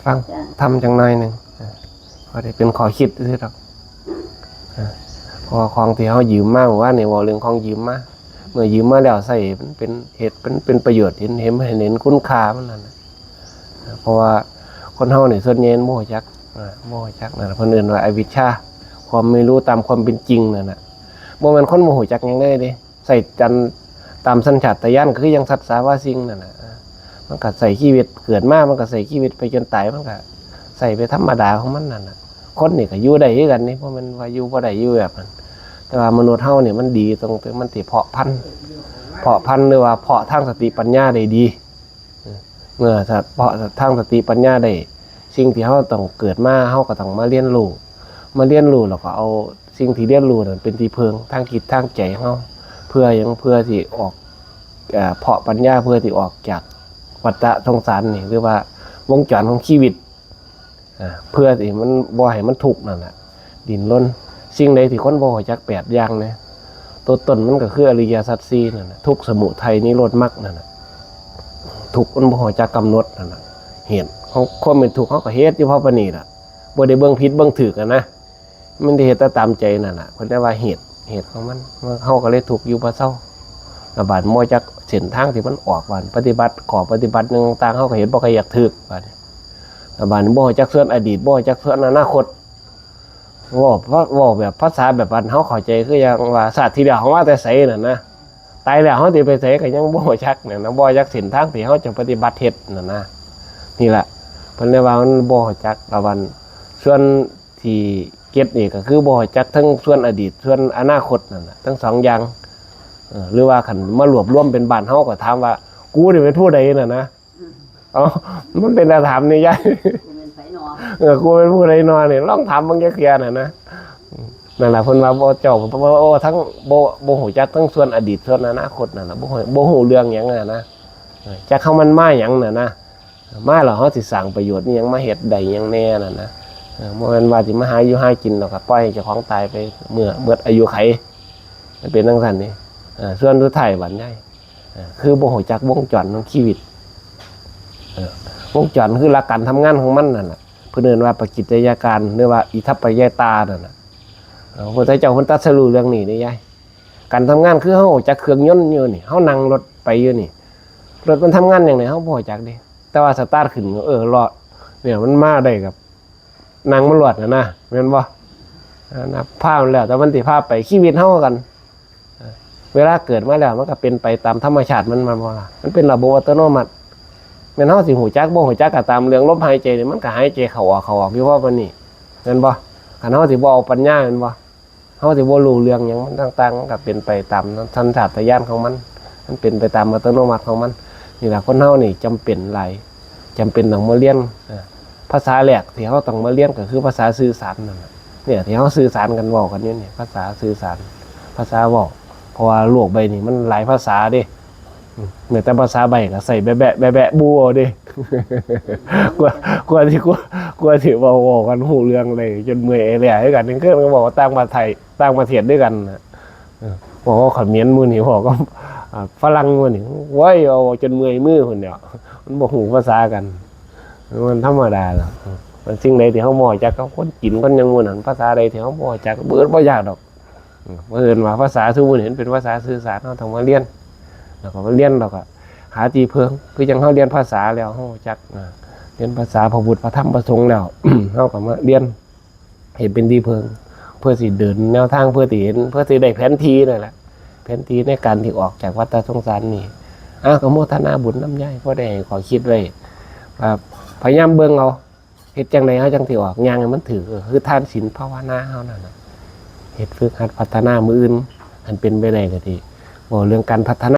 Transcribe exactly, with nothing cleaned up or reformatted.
ฟัง จ้ะ ธรรมจังหน่อยหนึ่ง อ่า พอได้เป็นข้อคิดซื่อๆดอก อ่า เพราะว่าของที่เฮายืมมา เมื่อวานนี่เว้าเรื่องของยืมมา เมื่อยืมมาแล้วใช้มันเป็นเหตุ มันเป็นประโยชน์ เห็น เห็น เห็น เห็นคุณค่ามันนั่นน่ะ อ่า เพราะว่าคนเฮานี่ส่วนใหญ่มันบ่รู้จัก อ่า บ่รู้จักนั่นน่ะ เพิ่นเอิ้นว่าอวิชชา ความไม่รู้ตามความเป็นจริงนั่นน่ะ บ่แม่นคนบ่รู้จักหยังเลยเด้ ใช้จัน ตามสัญชาตญาณ ก็คือยังสัตว์สาว่าสิ่งนั่นน่ะ มันก็ใช้ชีวิต เกิดมามันก็ใช้ชีวิตไปจนตาย มันก็ใช้ไปธรรมดาของมันนั่นน่ะ คนนี่ก็อยู่ได้คือกันนี่ เพราะมันว่าอยู่บ่ได้อยู่แบบนั้น แต่ว่ามนุษย์เฮานี่มันดีตรงที่มันสิเพาะพันธุ์ เพาะพันธุ์หรือว่าเพาะทางสติปัญญาได้ดี เมื่อเพาะทางสติปัญญาได้ สิ่งที่เฮาต้องเกิดมา เฮาก็ต้องมาเรียนรู้ มาเรียนรู้แล้วก็เอาสิ่งที่เรียนรู้นั้นเป็นที่พึ่งทางจิตทางใจเฮา เพื่อหยัง เพื่อที่ออก เอ่อ เพาะปัญญา เพื่อที่ออกจากวัฏฏะสงสารนี่ หรือว่าวงจรของชีวิต อ่า เพื่อที่มันบ่ให้มันทุกข์นั่นแหละ ดิ้นรน สิ่งใดที่คนบ่รู้จักแปดอย่างเนี่ย ตัวต้นมันก็คืออริยสัจสี่นั่นน่ะ ทุกข์ สมุทัย นิโรธ มรรคนั่นน่ะ ทุกข์มันบ่รู้จักกำหนดนั่นน่ะ เหตุของความเป็นทุกข์เฮาก็เฮ็ดอยู่เพราะปานนี้ล่ะ บ่ได้เบิ่งผิดเบิ่งถูกอะนะ มันได้เฮ็ดแต่ตามใจนั่นน่ะ เพิ่นเรียกว่าเหตุ เหตุของมัน เฮาก็เลยทุกข์อยู่บ่เซา แล้วบาดบ่จักเส้นทางที่มันออก บาดปฏิบัติ ข้อปฏิบัติหนึ่งต่างๆ เฮาก็เฮ็ดบ่ค่อยอยากถูก บาดนี้ แล้วบาดนี้บ่รู้จักส่วนอดีต บ่รู้จักส่วนอนาคต เว้า เว้าแบบภาษาแบบบ้านเฮาเข้าใจ คืออย่างว่าชาติที่แล้วเฮามาแต่ไสนั่นนะ ตายแล้วเฮาสิไปไสก็ยังบ่รู้จักนั่นนะ บ่รู้จักเส้นทางที่เฮาจะปฏิบัติเฮ็ดนั่นนะ นี่แหละ เพิ่นเลยว่ามันบ่รู้จัก ละวัน ส่วนที่เจ็ดนี่ก็คือบ่รู้จักทั้งส่วนอดีต ส่วนอนาคตนั่นน่ะ ทั้งสองอย่าง เออ หรือว่าคันมารวบรวมเป็นบ้านเฮาก็ถามว่า กูนี่เป็นผู้ใดนั่นนะ เอ้า มันเป็นตาถามนี่ยาย กูเป็นไผหนอ เออ กูเป็นผู้ใดหนอนี่ ลองถามเบิ่งจักเทื่อน่ะนะ นั่นล่ะ เพิ่นว่าบ่ เจ้า บ่ โอ้ ทั้ง บ่ บ่ฮู้จักทั้งส่วนอดีต ส่วนอนาคตนั่นน่ะ บ่ฮู้ บ่ฮู้เรื่องหยังน่ะนะ เออ จักเฮามันมาหยังน่ะนะ มาแล้วเฮาสิสร้างประโยชน์อิหยัง มาเฮ็ดได้อิหยังแหน่น่ะนะ เออ บ่แม่นว่าสิมาหาอยู่หากินแล้วก็ปล่อยให้เจ้าของตายไปเมื่อหมดอายุไข มันเป็นจั่งซั้นนี่ เออ ส่วนสุดท้ายบัดนี้ เออ คือบ่ฮู้จักวงจรของชีวิต เออ วงจรคือหลักการทำงานของมันนั่นน่ะ เพิ่นเอิ้นว่าปกิจจยาการ หรือว่าอิทัปปัจจยตานั่นน่ะ เออ พระพุทธเจ้าเพิ่นตรัสรู้เรื่องนี้นี่ยาย การทำงานคือเฮาจักเครื่องยนต์อยู่นี่ เฮานั่งรถไปอยู่นี่ รถมันทำงานจั่งใดเฮาบ่รู้จักเด้ แต่ว่าสตาร์ทขึ้น เออ ล้อ เนี่ย มันมาได้กับ นั่งมันรวดน่ะนะ แม่นบ่ อ่า นะ พามันแล้ว แต่มันสิพาไป ชีวิตเฮากัน เวลาเกิดมาแล้วมันก็เป็นไปตามธรรมชาติมัน แม่นบ่ล่ะ มันเป็นระบบอัตโนมัติ แม่นเฮาสิฮู้จักบ่ฮู้จักก็ตาม เรื่องลมหายใจนี่มันก็หายใจเข้าออก เข้าออกอยู่เพราะมันนี่ แม่นบ่ คันเฮาสิบ่เอาปัญญา แม่นบ่ เฮาสิบ่รู้เรื่องหยัง มันต่างๆ มันก็เป็นไปตามสัญชาตญาณของมัน มันเป็นไปตามอัตโนมัติของมัน นี่ล่ะ คนเฮานี่จำเป็นหลาย จำเป็นต้องมาเรียน เอ่อ ภาษาแรกที่เฮาต้องมาเรียนก็คือภาษาสื่อสารนั่นน่ะ เนี่ย ที่เฮาสื่อสารกัน เว้ากันอยู่นี่ ภาษาสื่อสาร ภาษาเว้า เพราะว่าโลกใบนี้มันหลายภาษาเด้ อืม แม้แต่ภาษาใบ้ก็ใส่แบะแบะแบะแบะบูเอาเด้ กว่า กว่าสิ กว่า กว่าสิเว้า เว้ากันรู้เรื่องเลย จนเมื่อยแอแหล่คือกัน นี่คือมันก็บอกว่าต่างประเทศ ต่างประเทศด้วยกันน่ะ เออ บอกว่าเขมรหมู่นี่ บอกว่า อ่า ฝรั่งหมู่นี่ โอ้ย เอาจนเมื่อยมือพุ่นเดียว มันบ่ฮู้ภาษากัน มันธรรมดาล่ะ มันสิ่งใดที่เฮาบ่รู้จักกับคนจีน คนหยังหมู่นั้น ภาษาใดที่เฮาบ่รู้จัก เบิดบ่ยากดอก อืม เพิ่นว่าภาษาซุมื้อนี้มันเป็นภาษาสื่อสาร เฮาต้องมาเรียน แล้วก็มาเรียน แล้วก็หาที่เพิ่ง คือจั่งเฮาเรียนภาษาแล้ว เฮารู้จัก อ่า เรียนภาษาพระพุทธ พระธรรม พระสงฆ์แล้ว เฮาก็มาเรียน ให้เป็นที่เพิ่ง เพื่อสิเดินแนวทาง เพื่อสิเห็น เพื่อสิได้แผนที่นั่นแหละ แผนที่ในการที่ออกจากวัฏฏะสงสารนี่ อ่ะ ก็โมทนาบุญนำยาย เพราะได้ให้ข้อคิดไว้ ว่าพยายามเบิ่งเอา เฮ็ดจั่งใดเฮาจั่งสิออก ย่างให้มันถืก ก็คือทานศีลภาวนาเฮานั่นน่ะ เฮ็ดฝึกหัดพัฒนามื้ออื่น อันเป็นไปได้ก็ดี เว้าเรื่องการพัฒนา